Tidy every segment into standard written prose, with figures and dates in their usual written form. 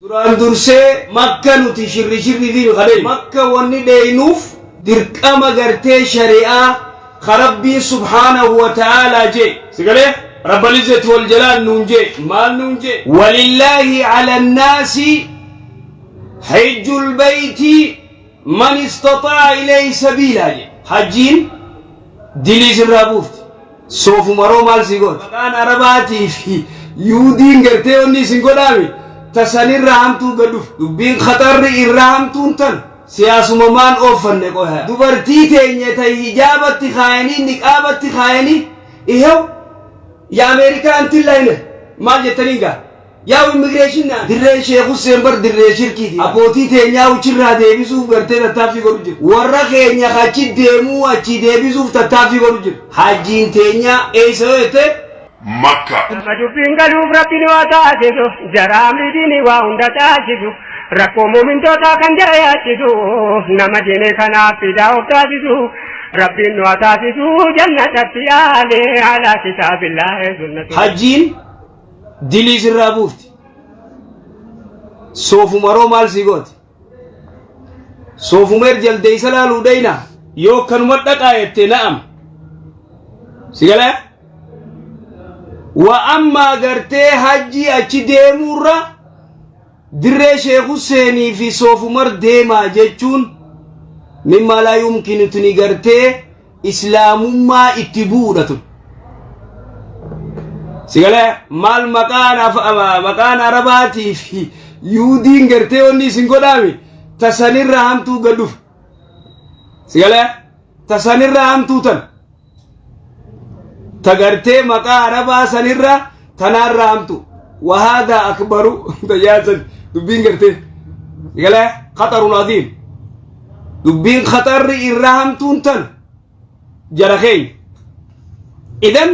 Duraan dursee Makka nuti shirri shirri fi kadheen Makka wanni dheeynuuf dirqama gartee shari'aa ka Rabbiin subhaanahu wa ta'aalaa jee si galee Rabbal izzati wal jalaal nuun jee maal nuun jee walillaahi ala annaasi hijjul beeyti man istaxaa'a ilayhi sabiilaa jee hajjiin dilii sirraa buufti Soofumaroo maal sii gooti? Maqaan Arabaatii fi Yuudiin gartee wanni isin godhaami ta sanirra hamtuu gad dhufu. Dubbiin khaxarri irra hamtuun tana. Siyaasuma maan ooffanne qoy. Dubartii teenya ta hijaabatti kaayanii niqaabatti kaayanii ihew ya Ameerikaa antin layne maal jettaniin gaa? Yaa'u immigreeshin dirreen Sheekh Husseen bar dirree shirkiiti. Abbootii teenyaa uchirraa deebisuuf gartee tattaaffii godhu jira. Warra keenya achi deemuu achii deebisuuf tattaaffii godhu jira. Hajjiin teenyaa eessa yoo jette Makka. Nama dubbiin galuuf Rabbiin waa taasisu, jara amrii diinii waa hunda caalchisu, rakkoo muumintootaa kan jara yaachisu, nama diinii kanaaf fidaa of taasisu, Rabbiin nu haa taasisu, jannatatti yaalee alaa kitaabillaahi sunnati. Hajjiin dilii sirraa buufti. Soofumaroo maal sii gooti? Soofumeer jaldeessa laaluu dhayna yoo kanuma dhaqaa jette na'am. Si galee? Wa ammaa gartee hajjii achi deemuurra dirree Sheekh Husseenii fi Soofumar deemaa jechuun mimmaa laa yumkinu tuni gartee islaamummaa itti bu'uudha tun. Si galee maal maqaan maqaan Arabaatii fi Yuudiin gartee wanni isin godhaami tasanirra hamtuu gad dhufe. Si galee tasanirra hamtuu tan. Ta gartee maqaa Arabaa sanirra tanaarra hamtu. Wahaadaa akbaru tayyaasan dubbiin gartee. Si galee khaxarun aziim. Dubbiin khaxarri irra hamtuun tan jara keenya. Idan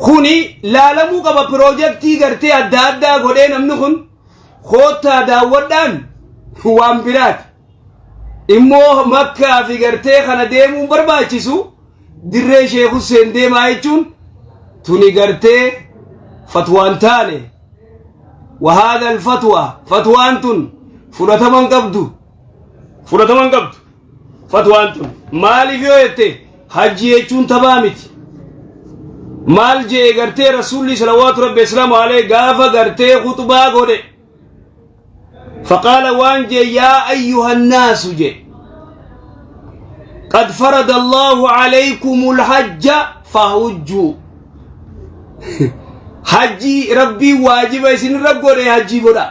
kuni laalamuu qaba piroojaktii gartee adda addaa godhee namni kun koottaa daawwadhaan waan biraati. Immoo makkaa fi gartee kana deemuun barbaachisu dirree Sheekh Husseen deemaa jechuun tuni gartee fatwaan taane. Wahaada alfatwa fatwaan tun fudhatama hin qabdu. Fudhatama hin qabdu. Fatwaan tun maaliif yoo jette hajji jechuun taphaa miti. Maal jee gartee rasuulli salawaatu rabbi islaamu alayhi gaafa gartee khuxbaa godhe. Faqaala waan jee yaa ayyuha nnaasu jee. Qad farada Allahu alaykumul hajja fahujjuu. Hajjii rabbii waajiba isinirra godhe hajjii godha.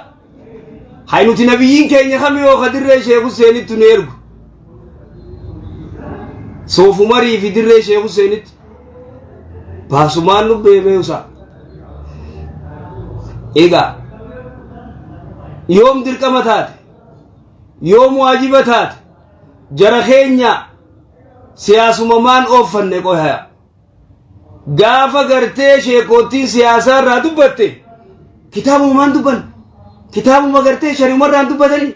Hay nuti nabiyyiin keenya kami yoo ka dirree Sheekh Huseenitti nu ergu. Soofumarii fi dirree Sheekh Huseenitti. Baasumaan nu beemee usaa. Egaa yoom dirqama taate yoom waajiba taate jara keenya siyaasuma maan ooffanne qohaya. Gaafa gartee sheekoottiin siyaasaa irraa dubbatte kitaabumaan dubban kitaabuma gartee shari'uma irraan dubbatanii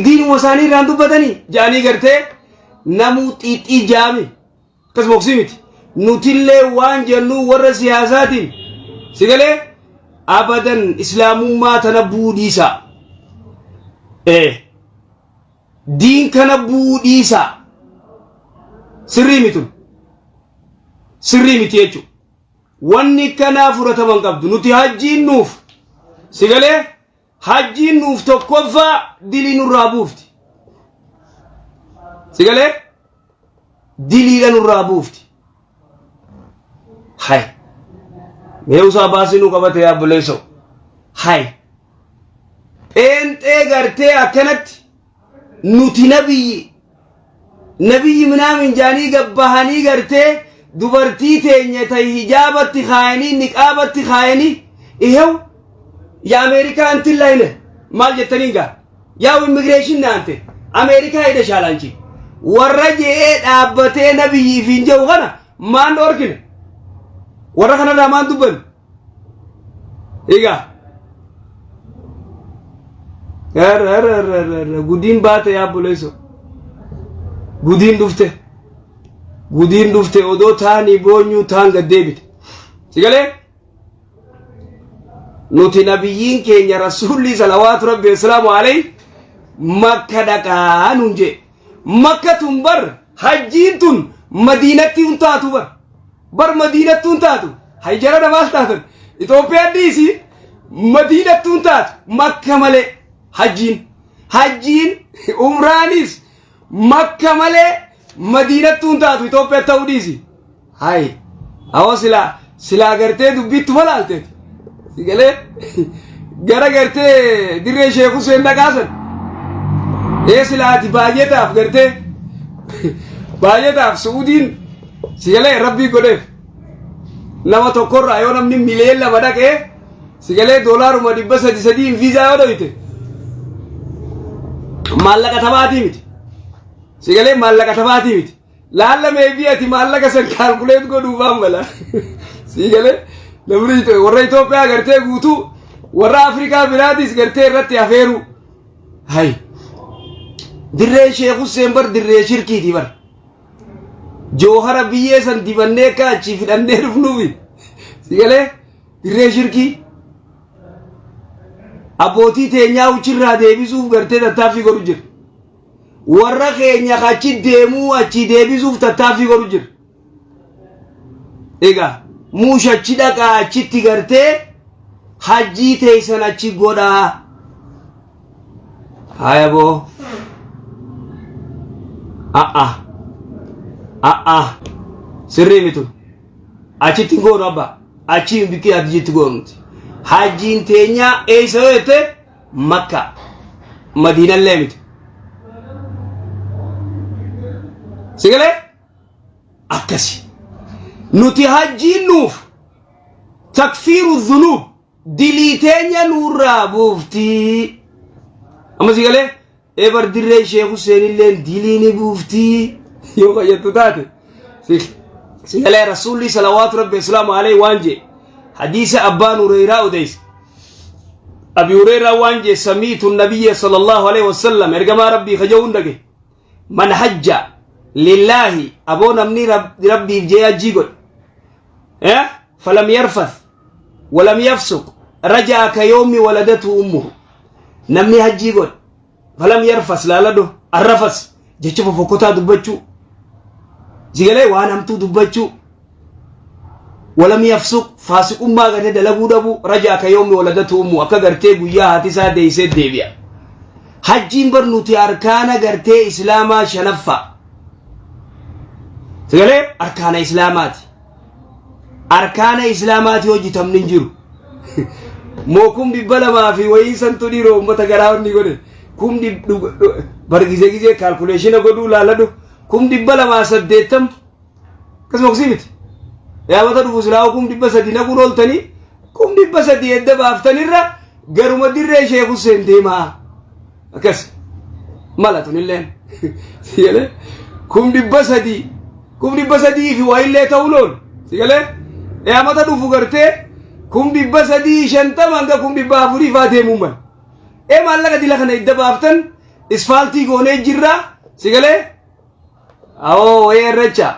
diinuma isaanii irraan dubbatanii jaanii gartee namuu xiixxii jaami akkasuma oksii miti nutillee waan jennu warra siyaasaatiin si galee abadan islaamummaa tana buudhiisa ee Diin kana bu'uu dhiisaa. Sirrii miti. Sirrii miti jechuudha. Wanni kanaa fudhatama hin qabdu. Nuti hajjiin nuuf si galee hajjiin nuuf tokkoffaa dilii nurraa buufti. Si galee diliidha nurraa buufti. Hay. Mee usaa baasii nu qabate yaa obboleessoo. Hay. Pheenxee gartee akkanatti nuti nabiyyi nabiyyi minaamin jaanii gabbahanii gartee dubartii teenya ta hijaabatti kaayanii niqaabatti kaayanii ihew ya Ameerikaa antin layne maal jettaniin gaa yaa'u immigireeshin naante Ameerikaa hidha shaalaanchi warra je'ee dhaabbatee nabiyyiif hin jedhu kana maan dhorkine warra kanarraa maan dubbanne Egaa. Gudiin baate yaa obboleessoo. Gudiin dhufte. Gudiin dhufte odoo taanii boonyuu taan gad deebite. Si galee? Nuti nabiyyiin keenya rasuulli salawaatu rabbi wasalaamu alayhi Makka dhaqaa nuun jee. Makka tun bar hajjiin tun Madiinatti hin taatu bar. Bar Madiinatti hin taatu. Hayjara namaas taatan. Itoophiyaan dhiisi Madiinatti hin taatu. Makka malee hajjiin. Hajjiin umraanis Makka malee Madiinatti hin taatu Itoophiyaa ta'uu dhiisi. Hay. Awoo silaa silaa gartee dubbiitti malaalteet. Si galee gara gartee dirree Sheek Huseen dhaqaasan. Ee silaa ati baay'eetaaf gartee baay'eetaaf Su'uudiin si galee rabbii godheef. Nama tokkorraa yoo namni miliyoon 2 dhaqee si galee doolaaruma 300 sadiin viizaa yoo dhoyte maallaqa taphaatii miti. Si galee maallaqa taphaatii miti. Laalla meebii ati maallaqa san kaalkuleet godhuufaan mala. Sii galee namni warra Itoophiyaa gartee guutuu warra Afrikaa biraatis gartee irratti afeeru. Hay. Dirreen Sheekh Hussein bar dirree shirkiiti bar. Joohara biyyee san dibannee akka achii fidhannee dhufnuufi. Sii galee dirree shirkii. Abbootii teenyaa uchirraa deebisuuf gartee tattaaffii godhu jira. Warra keenya ka achi deemuu achii deebisuuf tattaaffii godhu jira. Egaa muush achi dhaqaa achitti gartee hajjii teessan achi godhaa. Haya boo. A'a. A'a. Sirrii mitu. Achitti hin goonu abbaa. Achi hin bikkee hajjiitti goonuti. Hajjiin teenyaa eessa yoo jette Makka. Madiinallee miti. Sigalee? Akkasi. Nuti hajjiin nuuf takfiiru dhunuub dilii teenya nurraa buuftii. Amma sigalee? Ebar dirree Sheekh Huseenilleen dilii ni buuftii yoo fayyaddu taate. Sigalee Rasuulli salawaatu rabbi islaamu alayhi waan jee hadiisa abbaan Hureyraa odeyse. Abi Hureyraa waan jee samiitu nabiyya sallallahu alayhi wasallam ergamaa rabbii kaja'uun dhage. Man hajja lillaahi aboo namni rabbiif jee hajjii godhe. Eh? Falam yarfath walam yafsuq raja'a ka yawmi waladatu ummuhu. Namni hajjii godhe falam yarfas laaladhu arrafas jecha fofokkotaa dubbachuu sigalee waan hamtuu dubbachuu walam yafsuq faasiqummaa gartee dalaguu dhabuu rajaa ka yoomi waladatu ummu akka gartee guyyaa haati isaa deeysee deebi'a. Hajjiin bar nuti arkaana gartee islaamaa shanaffaa sigalee arkaana islaamaati. Arkaana islaamaati hojjetamni hin jiru. Moo 200,000 fi wayii santu dhiiroo uummata garaa onni godhe kum bar gizee gizee kaalkuleeshina godhuu laaladhu 280,000 akkasuma kusii miti. Yaabata dhufu silaa 300,000 naquun ooltanii 300,000 edda baaftanirra garuma dirree Sheekh Hussein deemaa. Akkas mala tunilleen sigalee 300,000 300,000 fi waayillee ta'uu loon sigalee yaamata dhufu gartee 350,000 hanga 400,000 faa deemuu mala. Ee maallaqa dila kana idda baaftan isfaaltii goonee jirra sigalee awoo wayii irrecha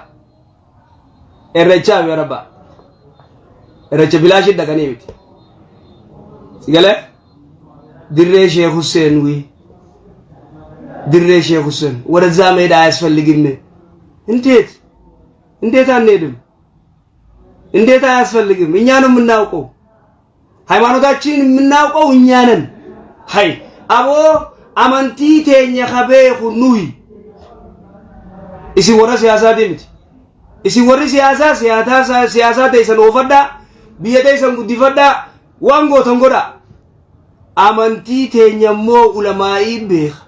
irrechaa mi rabba irrecha bilaashii dhaqanii miti sigalee dirree Sheekh Hussein wii dirree Sheekh Hussein ወደዛ መሄድ አያስፈልግም። እንዴት እንዴት አንሄድም? እንዴት አያስፈልግም? እኛ ነው የምናውቀው። ሃይማኖታችን የምናውቀው እኛ ነን። ሀይ አቦ amantii teenya ka beeku nuyi. Isin warra siyaasaati miti. Isin warri siyaasaa siyaasaa siyaasaa teessan oofadhaa, biyya teessan guddifadhaa, waan gootan godhaa. Amantii teenya immoo ulamaa'ii beeka.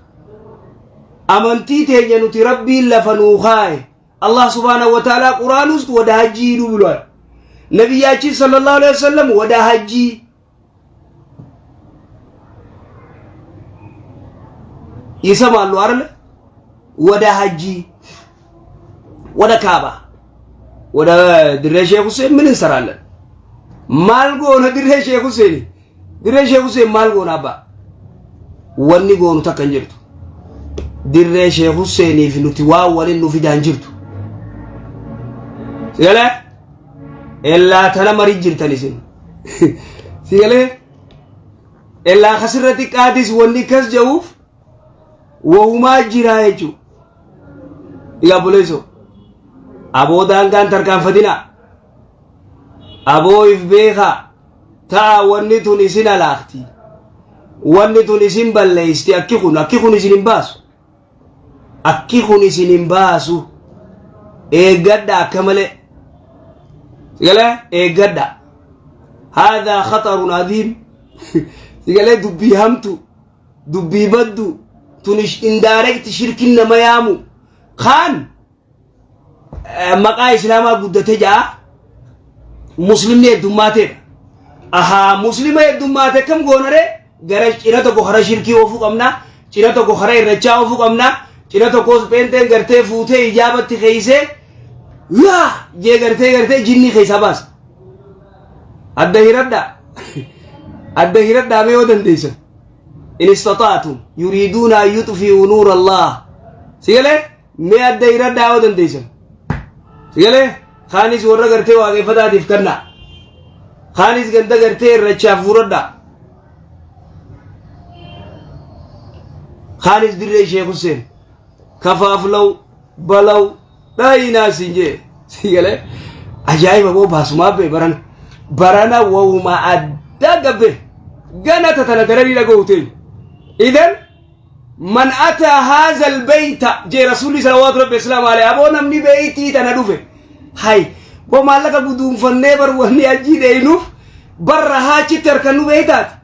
Amantii teenya nuti rabbiin lafa nuu kaaye. አላህ ሱብሓነሁ ወተዓላ ቁርአን ውስጥ ወደ ሀጂ ሂዱ ብሏል። ነቢያችን ሰለላሁ ዐለይሂ ወሰለም ወደ ሀጂ ይሰማሉ አይደል? ወደ ሀጂ ወደ ካባ ወደ ድሬ ሼክ ሁሴን ምን እንሰራለን? ማልጎነ ድሬ ሼክ ሁሴን ድሬ ሼክ ሁሴን ማልጎነ አባ wanni goonu takka hin jirtu. Dirree Sheekh Husseeniif nuti waan waliin nu fidaan jirtu. Sigalee? Ellaa tana marii jirtan isin. Sigalee? Ellaa kasirra xiqqaatis wanni kas ja'uuf wahumaa jiraa jechuudha. Egaa obboleessoo aboo daangaan tarkaanfatinaa. Aboo if beekaa ta'a wanni tun isin alaakti. Wanni tun isin balleessti akki kun akki kun isin hin baasu. Akki kun isin hin baasu. Eeggadha akka malee. Sigalee eeggadha. Haadhaa khatarun adiim. Sigalee dubbii hamtu dubbii baddu tun indirect shirkin nama yaamu. Kaan maqaa islaamaa guddate ja'a muslimni heddummaatedha. Ahaa muslima heddummaate akkam goonare gara cina tokko kara shirkii oofuu qabna cina tokko kara irrachaa oofuu qabna cina tokkos pheenxeen gartee fuutee ijaabatti keeysee yaa jee gartee gartee jinnii keessaa baasa. Adda hiradha adda hiradhaa mee yoo dandeessan. In istata'tum yuriiduuna an yuxfi'uu nuura Allah. Si galee? Mee adda hiradhaa yoo dandeessan. Sigalee kaanis warra gartee waaqeffataatiif kannaa. Kaanis ganda gartee irrachaaf fuuradhaa. Kaanis dirree Sheekh Hussein kafaaflaw balaw dhaayinaa siin jee. Sigalee ajaa'iba boo baasumaa bee barana. Barana wawuma addaa gabbe gana tatana daranii dhaga'u ta'e. Idan Man ataa haazal beeyta jee rasuulli salawaatu rabbi islaam alayhi aboo namni beeytii tana dhufe hay boo maallaqa guduunfannee bar wanni hajjii dheeynuuf barra haachitti harkannu beeytaati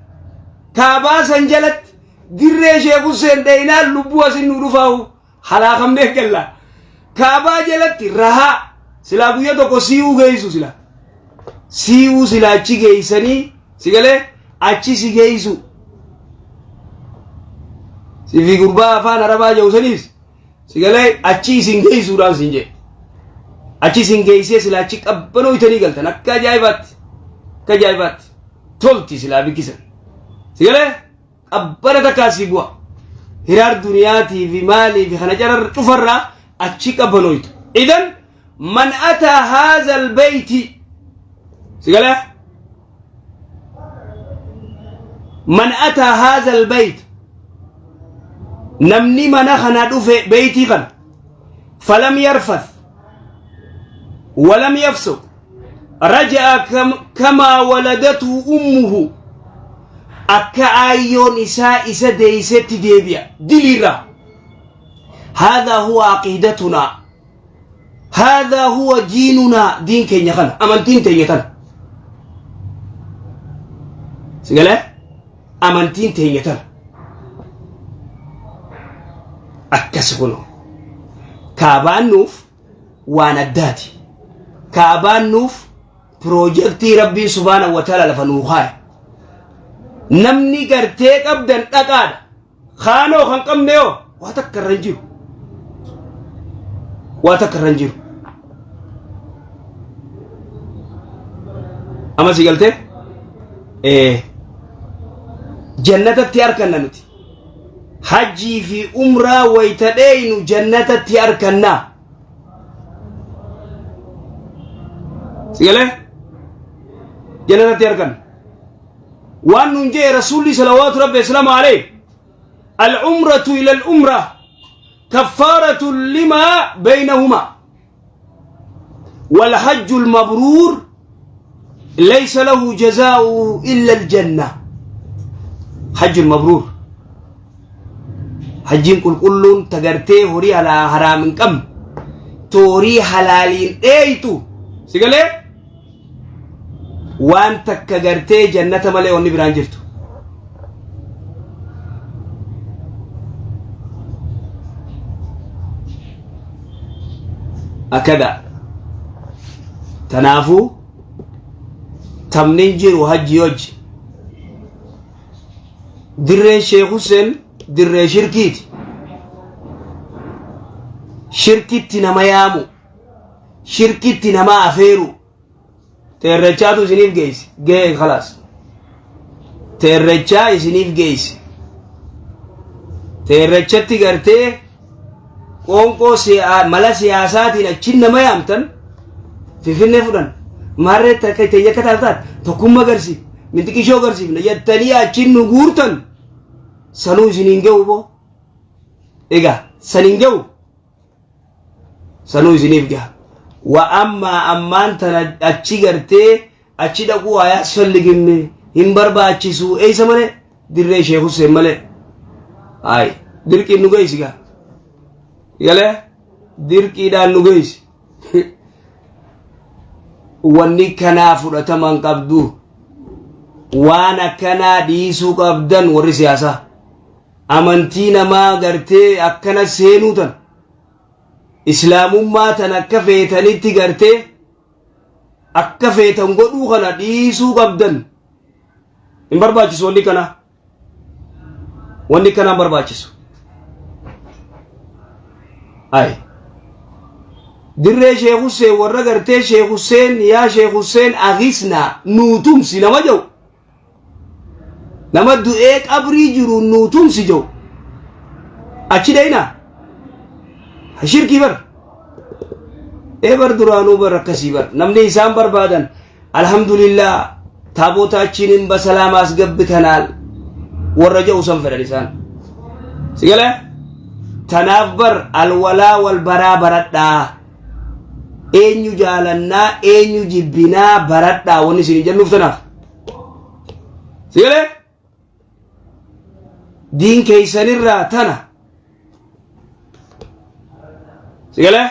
kaabaa san jalatti dirree sheekh Hussein dheeynaan lubbuu asin nu dhufaahu halaakamnee galla kaabaa jalatti rahaa silaa guyya tokko si'uu geessu silaa si'uu silaa achi geessanii si galee achi si geessu sifi gurbaa afaan arabaa jedhu saniis si galee achi isin geessuudhaan sin jedhe achi isin geessee silaa achi qabbanooytanii galtan akka ajaa'ibaatti akka ajaa'ibaatti tolti silaa bikkisan si galee qabbana takkaa sii bu'a hiraar duniyaatii fi maalii fi kana carar cufarraa achi qabbanooytu idan man ataa haazal albeeyti si galee man ataa haazal albayt namni mana kana dhufe beeytii kana falam yarfath walam yafsuq raja'a kamaa waladatu ummuhu akka aayyoon isaa isa deeysetti deebi'a diliirraa haadhaa huwa aqiidatunaa haadhaa huwa diinunaa diin keenya kana amantiin teenya tana sigalee amantiin teenya tana akkas kunoo kaabaan nuuf waan addaati. Kaabaan nuuf piroojaktii Rabbiin subhaanahu wa ta'ala lafa nuu kaa'e. Namni gartee qabdan dhaqaadha. Kaanoo kan qabne yoo waa takka irra hin jiru. Waa takka irra hin jiru. Amma si galtee? Jannatatti arkanna nuti. Hajjii fi umraa wayta dheeynu jannatatti arkanna. Si galee? Jannatatti arkanna. Waan nuun jee Rasuulli salawaatu rabbi islaamu alayhi. Al-umratu ila al-umra kaffaaratu limaa baynahuma. والحج المبرور ليس له جزاء إلا الجنة حج المبرور حجين كل كلون تغرتي هوري على حرام كم توري حلالين ايتو سيقالي waan takka gartee jannata malee wanni biraan jirtu. Akkada. Tanaafuu taphni hin jiru hajji hojji. Dirreen Sheekh Hussein dirree shirkiiti. Shirkitti nama yaamu. Shirkitti nama afeeru. Teerrechaatu isiniif geessi. Ga'e kalaas. Teerrechaa isiniif geessi. Teerrechatti gartee qoonqoo mala siyaasaatiin achiin nama yaamtan Finfinnee fudhan. Maarree takka teenya akka taatu taate tokkummaa garsi. Minxiqishoo garsiifna jettanii achiin nu guurtan sanuu isin hin ga'u boo. Egaa san hin ga'u sanuu isiniif ga'a. Wa ammaa ammaan tana achi gartee achi dhaquu haa yaasfalliginne hin barbaachisu eessa malee dirree Sheekh Hussein malee. Ayi dirqiin nu geessi gaa. Galee dirqiidhaan nu geessi. Wanni kanaa fudhatama hin qabdu. Waan akkanaa dhiisuu qabdan warri siyaasaa. Amantii namaa gartee akkana seenuu tan. Islaamummaa tan akka feetanitti gartee akka feetan godhuu kana dhiisuu qabdan. Hin barbaachisu wanni kanaa. Wanni kanaan barbaachisu. Ay. Dirree Sheekh Hussein warra gartee Sheekh Hussein yaa Sheekh Hussein agisnaa nuu tumsi nama jedhu. Nama du'ee qabrii jiru nuu tumsi jedhu. Achi dheeyna. Shirkii bar. Ee bar duraanuu bar akkasii bar. Namni isaan barbaadan Alhamdulillah taabootaachiinin basalaam asgabbitanaal warra jedhu san fedhan isaan. Si galee? Tanaaf bar alwalaa wal baraa baradhaa. Eenyu jaalannaa eenyu jibbinaa baradhaa wanni isin jennuuf tanaaf. Si galee? Diin keeysanirraa tana. Si galee?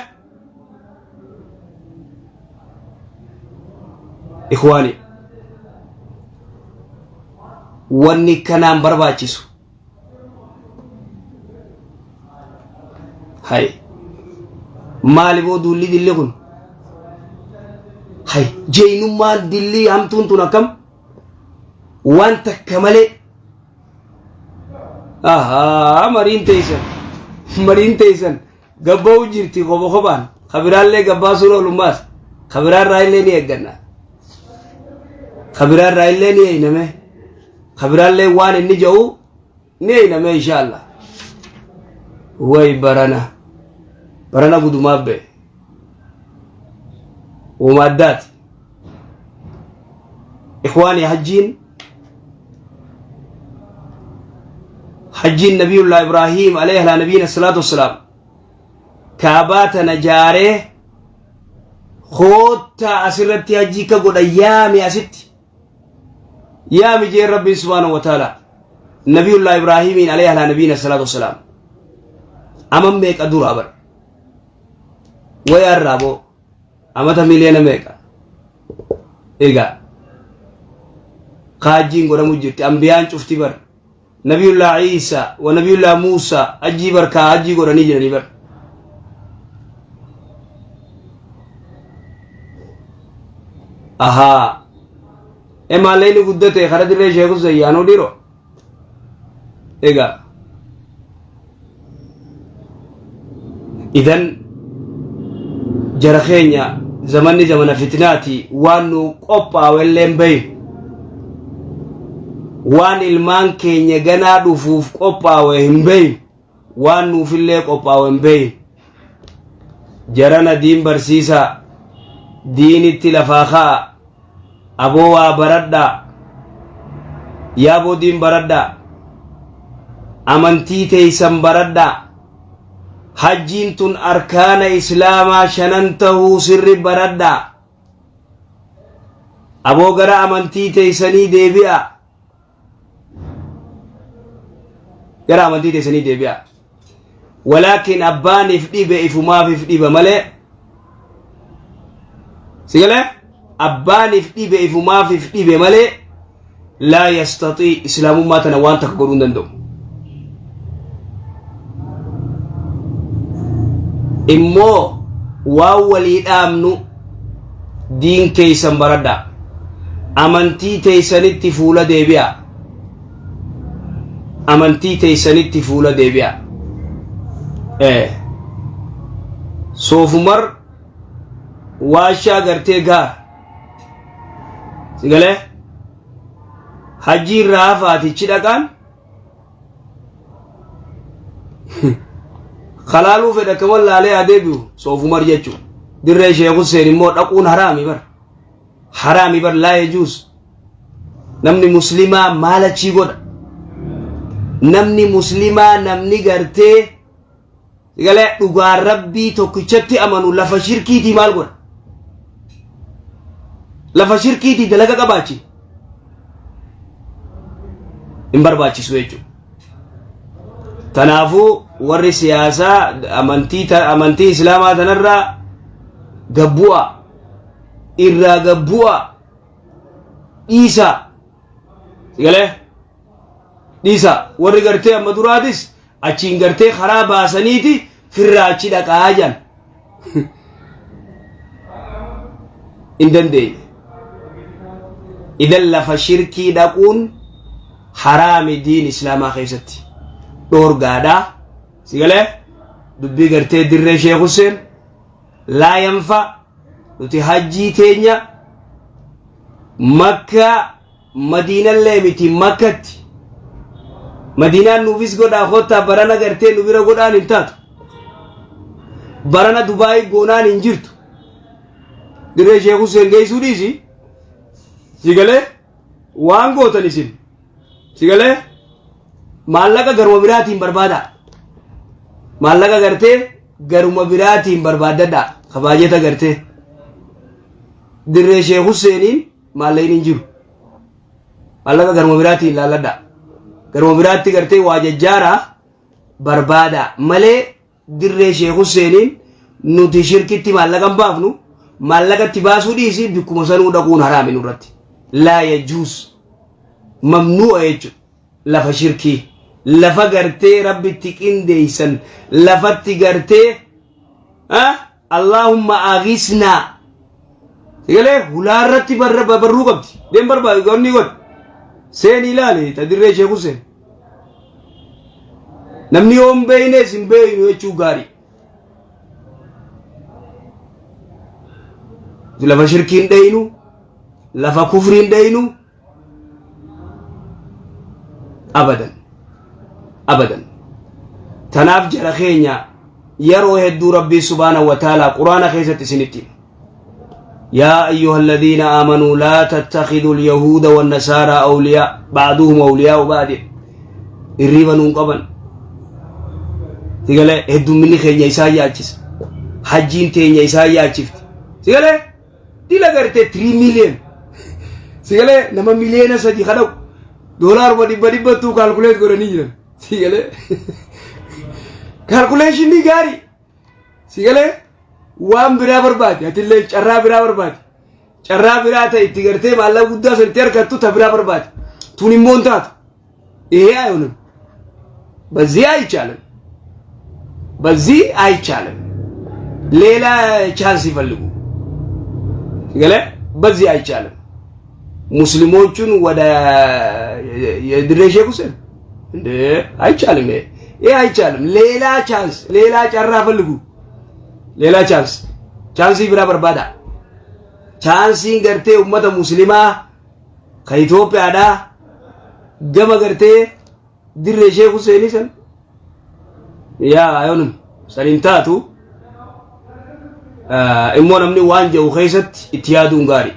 Ikhwaani wanni kanaan barbaachisu hay maali boo duulli dilli kun hay jeynummaan dillii hamtuun tun akkam waan takka malee ahaa mariin teeysan mariin teeysan Gabba'u jirti koba kobaan. Ka biraallee gabbaasuun oolummaas. Ka biraarraa illee ni eegganna. Ka biraarraa illee ni eeyname. Ka biraallee waan inni ja'u ni eeyname insha Allah. Way barana. Barana gudumaa ba'e. Wama addaati. Ikhwaani hajjiin hajjiin nabiyullah Ibrahiim alayhi ala nabiyina salaatu wassalaam kaabaa tana jaaree koottaa asirratti hajjii ka godha yaami asitti yaami jeen rabbiin subhaanahu wa ta'ala nabiyullah Ibrahiimiin alayhi ala nabiyina salaatu wassalaam ama meeqa duraa bar wayaarraa boo amata miliyoona meeqa egaa kaajjiin godhamu jirti ambiyaan cufti bar nabiyullaa Iisaa wa nabiyullaa Muusaa ajjii bar kaa ajjii godhanii jiranii bar ahaa emaallee inni guddate kara dirree sheeku zayyaanuu dhiiroo Egaa idan jara keenya zamanni zamana fitnaati waan nu qophaawe illee hin beeynu. Waan ilmaan keenya ganaa dhufuuf qophaawe hin beeynu. Waan nuufillee qophaawe hin beeynu. Jarana diin barsiisaa diinitti lafaa ka'a aboo waa baradhaa yaaboo diin baradhaa amantii teeysan baradhaa hajjiin tun arkaana islaamaa shanan tahuu sirri baradhaa aboo gara amantii teeysanii deebi'a gara amantii teessanii deebi'a. Walaakin abbaan if dhibe ifumaaf if dhiba malee si galee abbaan if dhibe ifumaaf if dhibe malee laa yastaxii islaamummaa tana waan takka godhuu hin danda'u. Immoo waan walii dhaamnu diin keeysan baradhaa. Amantii teeysanitti fuula deebi'a. Amantii teeysanitti fuula deebi'a. Eh. Soofumar waashaa gartee gaara. Si galee? Hajjii irraa hafaatichi dhaqaan Kalaaluu fedha akka wallaalee haa deebi'u soofumar jechuudha. Dirree Sheekh Hussein immoo dhaquun haraami bar. Haraami bar laa yajuus. Namni muslimaa maal achii godha? Namni muslimaa namni gartee galee dhugaan rabbii tokkichatti amanu lafa shirkiitii maal godha? Lafa shirkiitii dalaga qabaachi hin barbaachisu jechuudha. Kanaafuu warri siyaasaa amantii amantii islaamaa tanarraa gabbu'a irraa gabbu'a dhiisaa galee dhiisaa warri gartee amma duraatis achiin gartee karaa baasaniiti firraa achi dhaqaa jedhan hin dandeenye. Idan lafa shirkii dhaquun haraami diin islaamaa keessatti dhoorgaadha. Si galee dubbii gartee dirree Sheekh Hussein laa yanfa nuti hajjii teenya makka madiinallee miti makkatti madiinaan nuufis godhaa kottaa barana gartee nu bira godhaan hin taatu barana dubaayii goonaan hin jirtu dirree sheek Hussein geessuu dhiisi si galee waan gootan isin si galee maallaqa garuma biraatiin barbaadaa maallaqa gartee garuma biraatiin barbaaddadhaa kabaajeta gartee dirree sheek Husseiniin maallaqni hin jiru. Maallaqa garuma biraatiin ilaalladha. Garuma biraatti gartee waa jajjaaraa barbaada malee dirree Sheek Husseeniin nuti shirkitti maallaqa hin baafnu maallaqa itti baasuu dhiisi bikkuma sanuu dhaquun haraami nurratti. Laa yajuus mamnuu'a jechuudha. Lafa shirkii lafa gartee rabbitti qindeessan lafatti gartee Allaahumma aghisnaa. Sigalee hulaa irratti barra barruu qabdi. Deem barbaadu wanni godhi. Seeni ilaali ta dirree Sheek Hussein. Namni yoo hin beeynes hin beeynu jechuu gaarii. Lafa shirkiin dheynu, lafa kufriin dheynu, abadan abadan tanaaf jara keenya yeroo hedduu rabbii subhaanahu wa ta'aalaa quraana keessatti isinitti hima يا أيها الذين آمنوا لا تتخذوا اليهود والنصارى أولياء بعضهم أولياء بعض irriiba nuun qaban sigalee heddumminni keenya isaan yaachisa hajjiin teenya isaan yaachifti sigalee Dila gartee 3 million. Sigalee nama 3 miliyoona kadhaqu doolaaruma dhibba dhibbattuu kaalkuleet godhanii jiran. Sigalee kaalkuleeshinii gaarii. Sigalee waan biraa barbaade atillee carraa biraa barbaade. Carraa biraa ta'e itti gartee maallaqa guddaa san itti argattu ta biraa barbaade. Tun immoo hin taatu. ይሄ አይሆንም። በዚህ አይቻልም። በዚህ አይቻልም። ሌላ ቻንስ ይፈልጉ። ገለ በዚህ አይቻልም። ሙስሊሞቹን ወደ የድሬ ሼክ ሁሴን እንደ አይቻልም። ይሄ አይቻልም። ሌላ ቻንስ፣ ሌላ ጨራ ፈልጉ። ሌላ ቻንስ ቻንሲ ብራ በርባዳ chaansiin gartee ummata muslimaa ka Itoophiyaadhaa gama gartee dirree Sheek Huseenii san yaa ayoonum san hin taatu immoo namni waan jedhu keessatti itti yaaduun gaarii.